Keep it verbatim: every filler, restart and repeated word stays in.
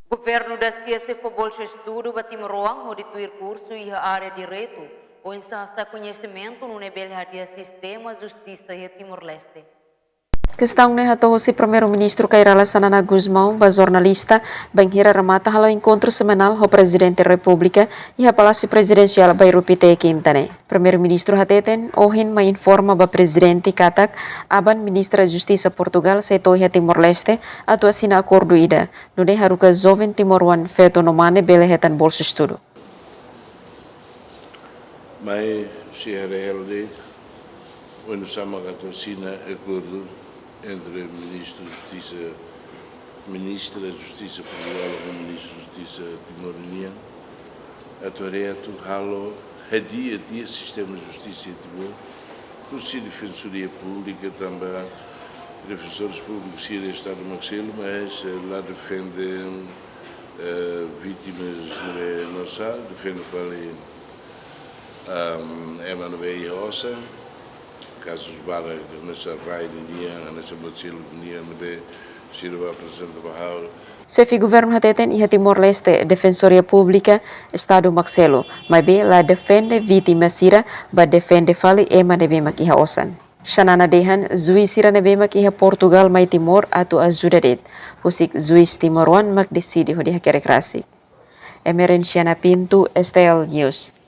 Governu da-sia sei fó bolsa estudu ba timoroan hodi tuir kursu iha área direitu, oinsá hasa'e koñesimentu nune'e bele hadi'a sistema justisa iha Timor-Leste. Kestaun ne'e hato'o husi Primeiru-Ministru Kay Rala Xanana Gusmão ba jornalista, bainhira remata halo enkontru semanál ho Prezidente Repúblika iha Palásiu Prezidensiál Bairru Pité, Kinta ne'e. Primeiru-Ministru hateten, ohin mai informa ba Prezidente katak aban Ministra Justisa Portugál sei to'o iha Timor-Leste atu asina akordu ida, nune'e haruka joven timoroan feto no mane bele hetan bolsa estudu. Mai, se haree hela de'it, oinsá mak atu asina akordu entre Ministru Justisa, Ministra Justisa Portugál ho Ministru Justisa Timor nian, atu haree atu halo hadi'a tiha sistema justisa iha Timor, husi Defensoria Públika tanba defensores públikus sira Estadu mak selu, mas, eh, la defende, eh, vítimas ne'ebé nosal, defende fali, ahm, ema ne'ebé iha osan, kazus barak hanesan rai ninian, hanesan buat seluk nian ne'ebé sira bá aprezenta ba ha'u. Xefe Governu hateten iha Timor-Leste Defensoria Públika Estadu mak selu, maibé la defende vítima sira, bá defende fali ema ne'ebé mak iha osan. Xanana dehan, juís sira ne'ebé mak iha Portugál mai Timor atu ajuda de'it. Husik juís timoroan mak deside hodi hakerek rasik. Emerenciana Pinto, S T L News.